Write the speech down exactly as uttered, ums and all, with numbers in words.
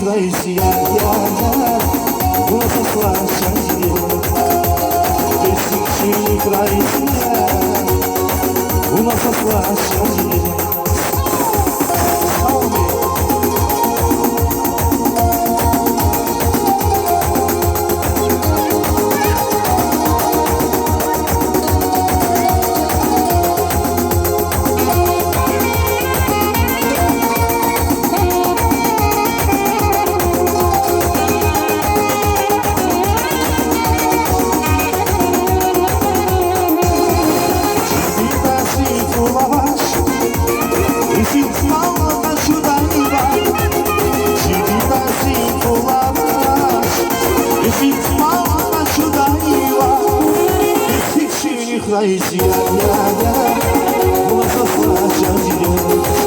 Раисия, я, я, вуна сасла чан жигери. Бесик чуьнуьх Раисия, вуна сасла чан жигери. Раисия, я, я, вуна сасла чан жигери.